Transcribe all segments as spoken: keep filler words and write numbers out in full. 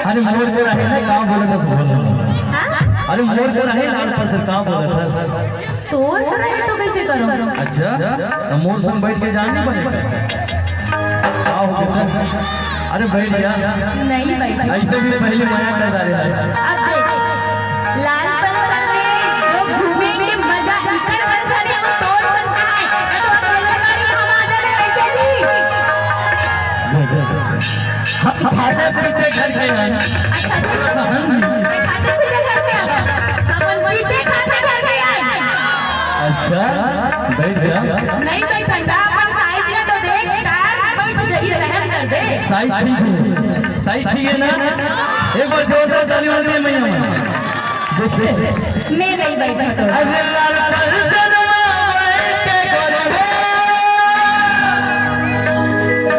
अरे मोर को रहे ना, का बोले बस बोल। हाँ? अरे मोर को रहे लाल पर से का बोले बस। तोर को रहे तो कैसे करो? अच्छा, तो मोर संग बैठ के जान नहीं बने। का हो गया? अरे बैठ जा। नहीं बैठ। ऐसे भी पहले मया कर डाले। अब देख, लाल पत्थर में जो घूमेंगे मजा इधर बरसा रहे वो तोर बरसा है। तो अब रेलगाड़ी में हम आ जाने वैसे भी। हम खाते पीते घर के हैं। अच्छा, हाँ जी। खाते पीते घर पे आ। हमन पीते खाते घर पे आए। अच्छा, बैठ जा। नहीं बैठन का, अपन साइड में तो देख, सार बैठ जाइए, रहम कर दे। साई ठीक है, साई ठीक है ना? एक बार जोरदार ताली होनी चाहिए मैया में। देखिए। मैं नहीं बैठा तो। अरे लाल पल जलवा के गोरबे,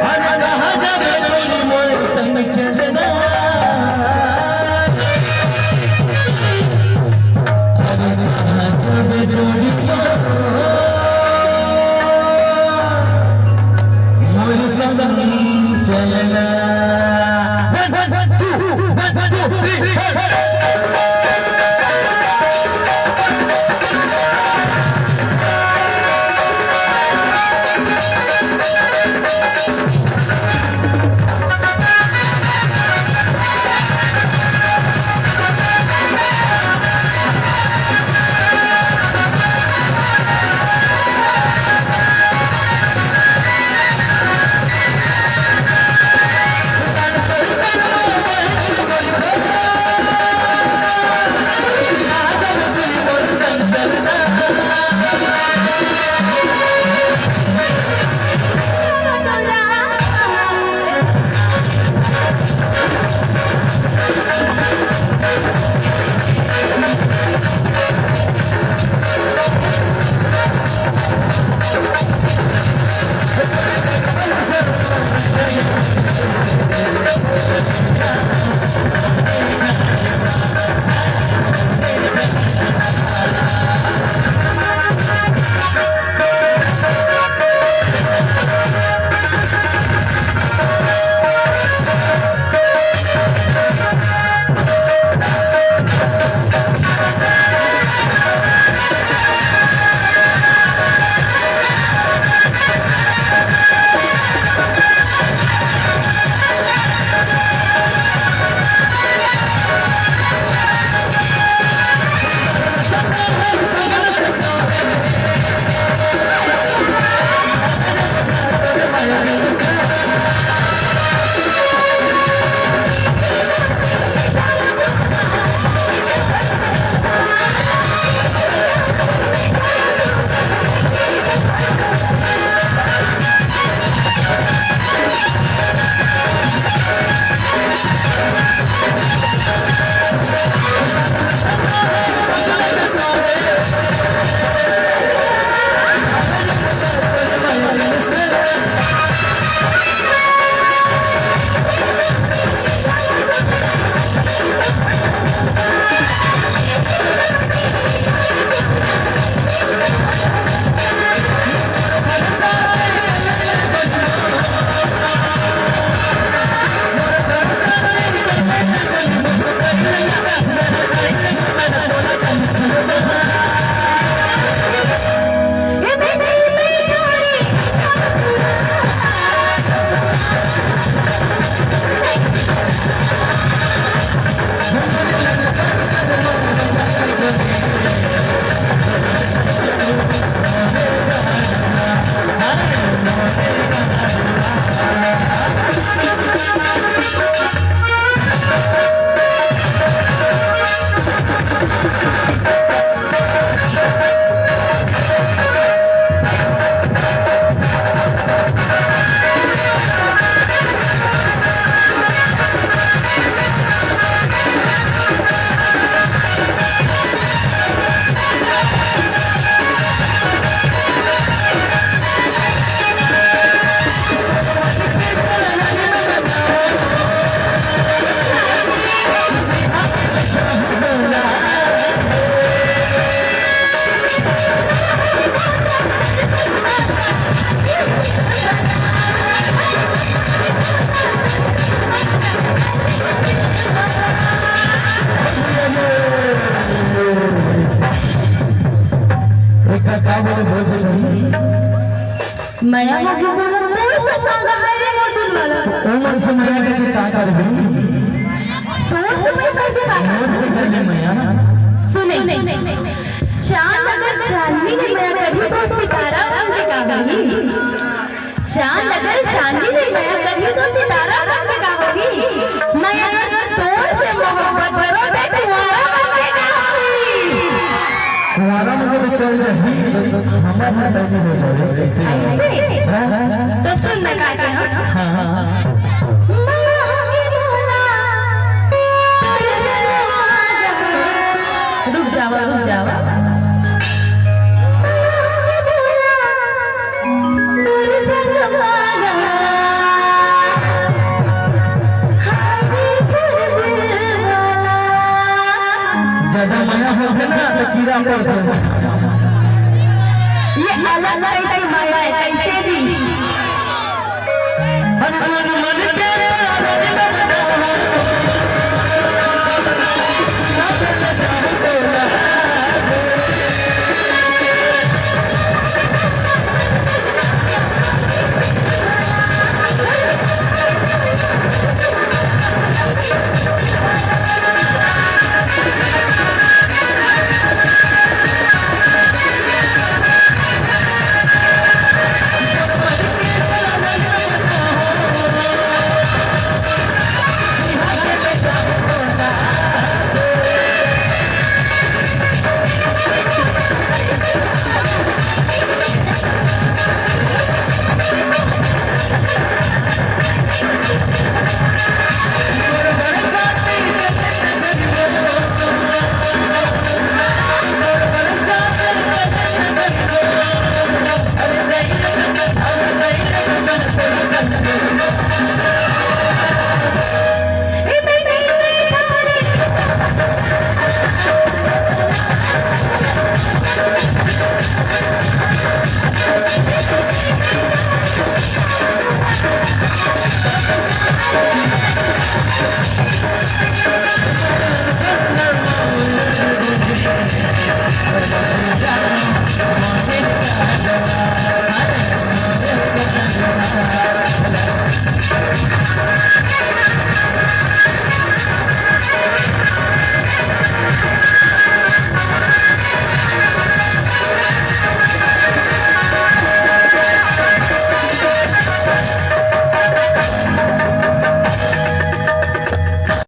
अरे कहाँ जाबे तोरी मोर संग चलना। अरे कहाँ जाबे तोरी मोर, मोर संग चलना। One, one, two, one, two, three, four. मया होगे मोला तोर से मांगा है रे मोर दिल वाला। ओ मन से मया करके का करबे? तोर से मया करके का करबे? मोर से कर ले मया। सुने, चांद अगर चांदनी ले मया करही तो सितारा बन के का होही? चांद अगर चांदनी ले मया करही तो सितारा बन के का होही? मैं अगर तोर से मोहब्बत करो ते कुंवारा बन के का होही? कुंवारा मन के तो चल जाही, हमर ह तय हो जाए, ऐसे ही। ऐसे? हाँ? तो सुन ना का के, हाँ? हाँ, हाँ, हाँ। रुक जावा, रुक जावा। ज्यादा मया होथे ना तो कीड़ा पड़थे। ये अलग टाइप के मया है, कैसे जी? अरे मन मन के